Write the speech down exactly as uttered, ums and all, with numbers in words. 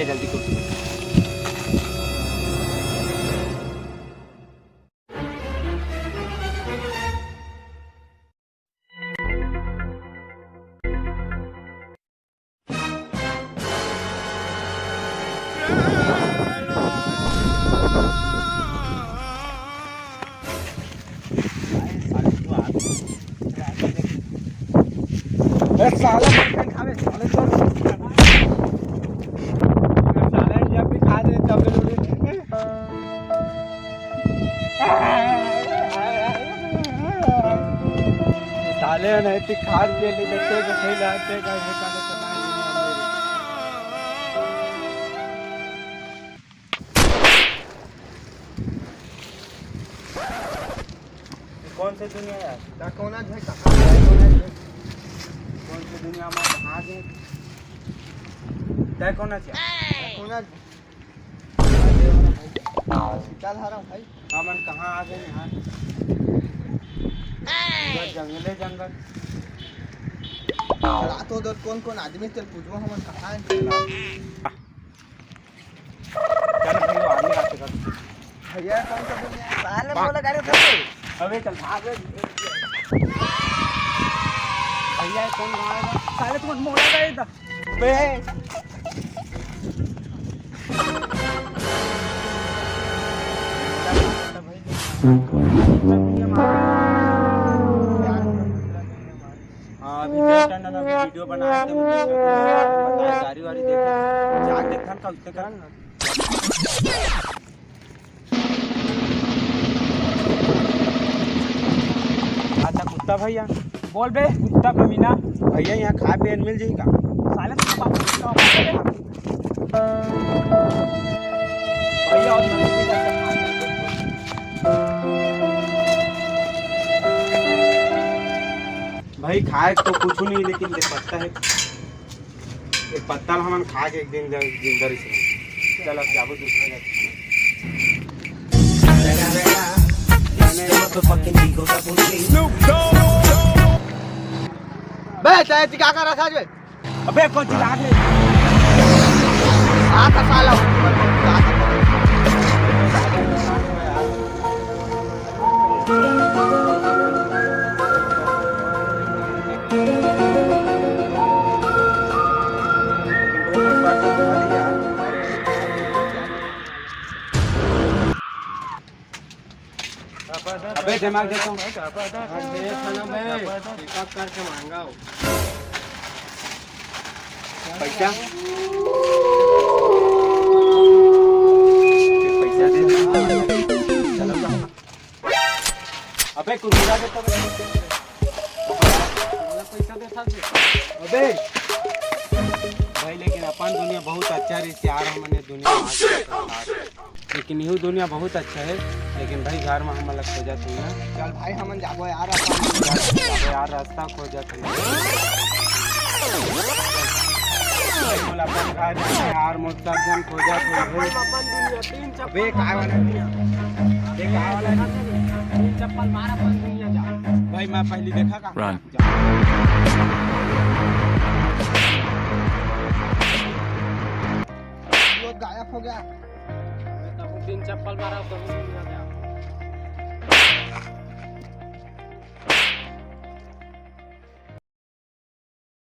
जल्दी कुछ। ए, साले, मक्खन खावे, साले, तो। साले, जब भी खा दे, तब भी उड़े। साले, नहीं तो खाद के लिए जैसे कि खेल आते हैं, गाय भैंस वाले तो नहीं। ये कौन से दुनिया यार? ता कौन आज है, कहाँ? कौन से दुनिया में कहाँ गए? तय कौन आज है? कौन आज? सीता धारा भाई। हमन कहाँ आ गए यार? पूरा जंगले जंगल। रात हो दो, कौन कौन आदमी तेल पूछबो, हमन कहाँ है? चल भाई, वो आदमी आते कर। भैया, कौन सा दुनिया है? साले मोला गाड़ी उठा दे। अबे चल भाग। भैया, कौन गाँव है? साले तुम मोला गाड़ी था। बे। हाँ, अभी just अंडा ना वीडियो बना के मुझे बताए, गाड़ी वाड़ी देख, जान देखन का उसने कर। अच्छा कुत्ता भैया। बोल बे कुत्ता कमीना। भैया यहाँ खाए पिए मिल जाई का? साले तो बाप भैया और भाई खाए तो कुछ नहीं, लेकिन देख पत्ता है। एक पत्ता ला हमन खा के एक दिन ज-, जिंदा रही सकन। चल, अब जाबो दूसरा जगह। बे, चाहे चिका कर रखा बे। अबे, कौन चिका के? आ, तो साला। अबे दिमाग देखो। अबे खाना में पिकअप करके मांगा हो। पैसा? पैसा दे। अबे कुरकुरा दे तो। पैसा दे साथ में। अबे भाई, लेकिन अपन दुनिया बहुत अच्छा रही यार, हमने दुनिया में आज के संसार। लेकिन यहू दुनिया बहुत अच्छा है, लेकिन भाई घर में हमन ला खोजत हे ना। चल भाई, हमन जाबो यार, अपन जाबो यार, रास्ता खोजत हे। भाई, मोला अपन घर जाना है यार, मोर सब जन खोजत हे। अपन दुनिया, तीन चप्पल बे, काय वाला दुनिया? बे, काय वाला दुनिया? तीन चप्पल मार अपन दुनिया जा। भाई, मैं पहली देखा का? Run। वो गायब हो गया। तब तीन चप्पल मारा तो नहीं मिला गया।